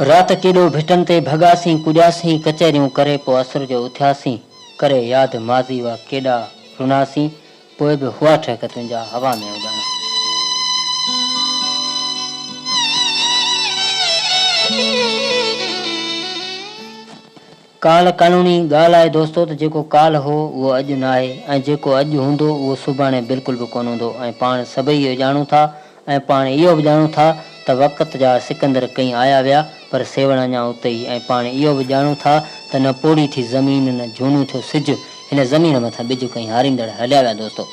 رات ڪيڏو ڀٽن تي ڀڳاسين ڪڏياسين ڪچهريون ڪري پوء اسر جو اٿياسين ڪري ياد ماضي وا ڪيڏا رناسين پوء به هئا ٽهڪ تنهنجا هوا ۾ اڏاڻا. ڪالهه قانوني ڳالهه آهي دوستو ته جيڪو ڪالهه هو اهو اڄ ناهي ۽ جيڪو اڄ هوندو اهو سڀاڻي بلڪل به ڪونه هوندو ۽ پاڻ سڀئي اهو ڄاڻون ٿا ۽ پاڻ اهو به ڄاڻون ٿا ته وقت جا سڪندر ڪئين آيا ويا پر سيوهڻ اڃا اتي ئي ۽ پاڻ اهو به ڄاڻون ٿا ته نه پوڙهي ٿي زمين نه جهونو ٿيو سج هن زمين مٿان ٻج ڪئين هاريندڙ هليا ويا دوستو.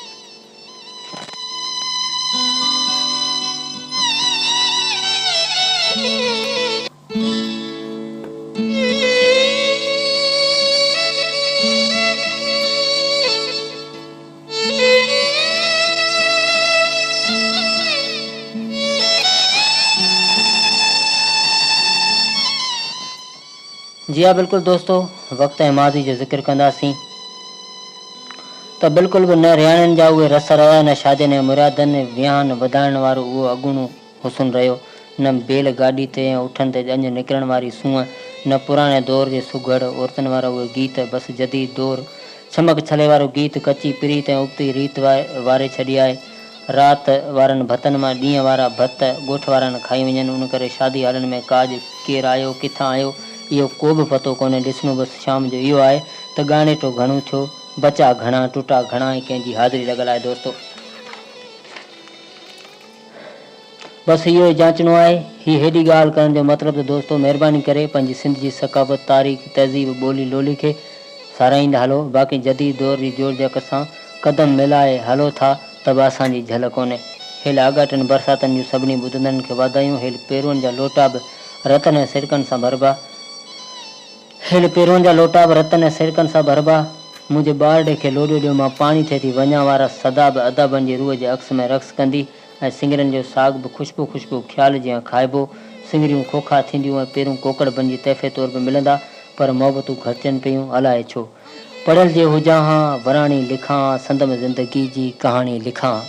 جي ها بلڪل دوستو وقت ۽ ماضي جو ذڪر ڪنداسين ته بلڪل به نه رياڻين جا اهي رس رهيا نه شادين ۽ مرادن ويهان وڌائڻ وارو اهو اڳوڻو حسن رهيو، نه بيل گاڏي تي ۽ اٺن تي ڄڃ نڪرڻ واري سونهن، نه پراڻي دور جي سگهڙ عورتن وارا اهي گيت، بس جديد دور ڇمڪ ڇلي وارو گيت ڪچي پريت ۽ ابتي ريت واري ڇڏي آهي. رات وارن ڀتن مان ڏينهن وارا ڀت ڳوٺ وارا نه کائي وڃن، ان ڪري شادي هالن ۾ ڪاڄ ڪير آيو، ڪٿان آيو، اهو ڪو به پتو ڪونهي، ڏسڻو بس شام جو اهو آهي ته ڳاڻيٽو گهڻو ٿيو، بچا گهڻا، ٽٽا گهڻا ۽ ڪنهن جي حاضري لڳل آهي دوستو. بس اهو ئي جانچڻو آهي. هي هيڏي ڳالهه ڪرڻ جو مطلب ته دوستو مهرباني ڪري پنهنجي سنڌ جي ثقافت، تاريخ، تهذيب، ٻولي لولي کي ساراهيندا هلو. باقي جديد دور جي جوڙجڪ سان قدم ملائي هلو ٿا ته به اسان جي جهل ڪونهي. هيل آڳاٽن برساتن جون سڀني ٻڌندڙن کي واڌايون. هيل پيرون جا لوٽا به رتن ۽ سرڪن سان ڀربا. هيل پيرون جا لوٽا به رتن ۽ سرڪن سان ڀربا. منهنجي ٻارڙي کي لوڏيو ڏيو مان پاڻي ٿئي ٿي وڃان وارا صدا به ادا بنجي روح جي عڪس ۾ رقص ڪندي ۽ سڱرين جو ساڳ به خوشبو خوشبو خيال جيان کائبو. سڱريون کوکا ٿينديون ۽ پيرون ڪوڪڙ بنجي تحفي طور به ملندا پر محبتون گهٽجن پيون الائي ڇو. پڙهيل جي هجان ها وراڻي لکان ها سندم زندگي جي ڪهاڻي لکان ها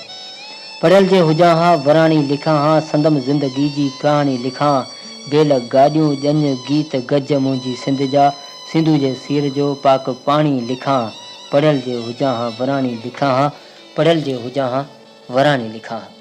پڙهيل جي هجان ها وراڻي لکان ها سندم زندگي جي ڪهاڻي لکان ها بيل گاڏيون ڄڃ گيت گج منهنجي سنڌ جا سنڌو جي سير جو پاڪ پاڻي لکان ها پڙهيل جي هجان ها وراڻي لکان ها پڙهيل جي هجان ها وراڻي لکان ها.